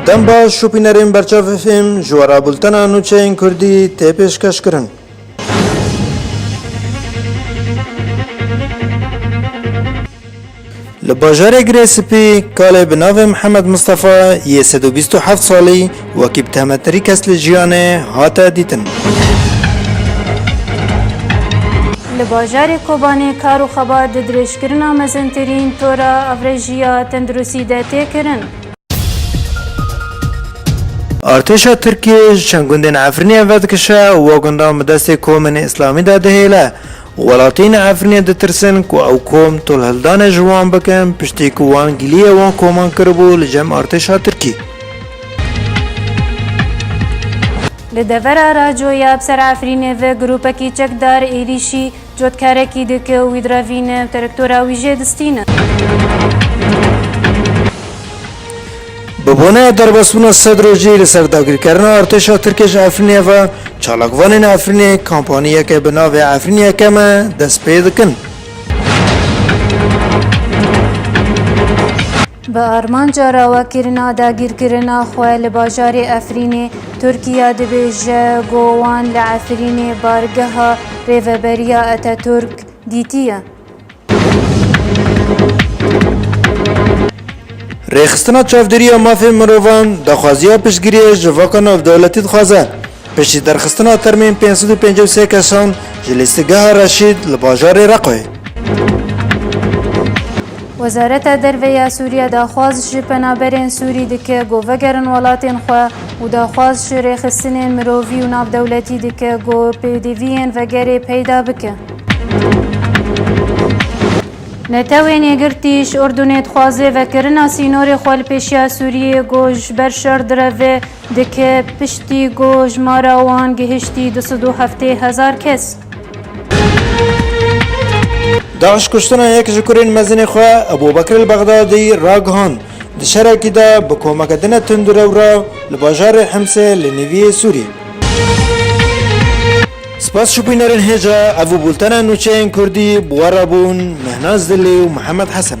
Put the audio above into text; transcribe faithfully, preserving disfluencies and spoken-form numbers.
Dem baş, şopînerên berçav F M, ji we re bultena nûçeyên Kurdî tê pêşkeşkirin. Li bajarê Girê Spî, kalê bi navê Mihemed Mistefa yê sed û bîst û heft salî wekî bi temetirî kes li jiyanê hate dîtin. Li bajarê Kobanê kar û xebat di dirêjkirina mezintirîn tora avrejiya tenduristî de tê kirin. Artêşa Tirkiyê ji çend gundên Efrînê vedikişe û wa gundan bi destê komên Îslamî de dihêle. Welatiyên Efrînê ditirsin ku ew kom tolhildanê ji wan bikin, piştî ku wan giliyê wan koman kiribû li cem artêşa Tirkî. Li devera Racoya bi ser Efrînê ve grûpekî çekdar êrîşî cotkarekî dike û wî direvîne û terektora wî jê distîne. Bi boneya derbasbûna sed rojî li ser dagirkerina artêşa Tirkê ji Efrînê ve, çalakvanên Efrînê kampaniyeke bi navê Efrîn Yekem e dest pê dikin. Bi armanca rawekirina dagîrkirina xwe li bajarê Efrînê, Tirkiye dibêje ku wan li Efrînê bargeha Rêveberiya Atatürk dîtiye. Rêxistina Çavdêriya Mafên Mirovan daxwaziya piştgiriyê ji vaka navdewletî dixwaze. Piştî derxistina termên pênc sed û pêncî û sê kesan ji lîstigeha Reşîd li bajarê Reqoyê. Wezareta Derve ya Sûriye daxwaz ji penaberên Sûrî dike ku vegerin welatên xwe û daxwaz ji rêxistinên mirovî û navdewletî dike ku pêdiviyên vegerê peyda bike. Netewên Yekgirtî ji Urdunê dixwaze vekirina sînorê xwe li pêşiya Sûriyê ku ji ber şer direve dike, piştî ku jimara wan gihiştî du sed û heftê hezar kes. DAIŞ kuştina yek ji kurên mezinê xwe Ebû Bekir el Bexdadî ragihand. Di şerekî de bi komeke din e tundurewra li bajarê Himsê li nêviyê Sûriyê. Spas şopînerên hêja, ev û bultena nûçeyên Kurdî bi we re bûn, Mehnaz Dilî û Mihemed Hesen.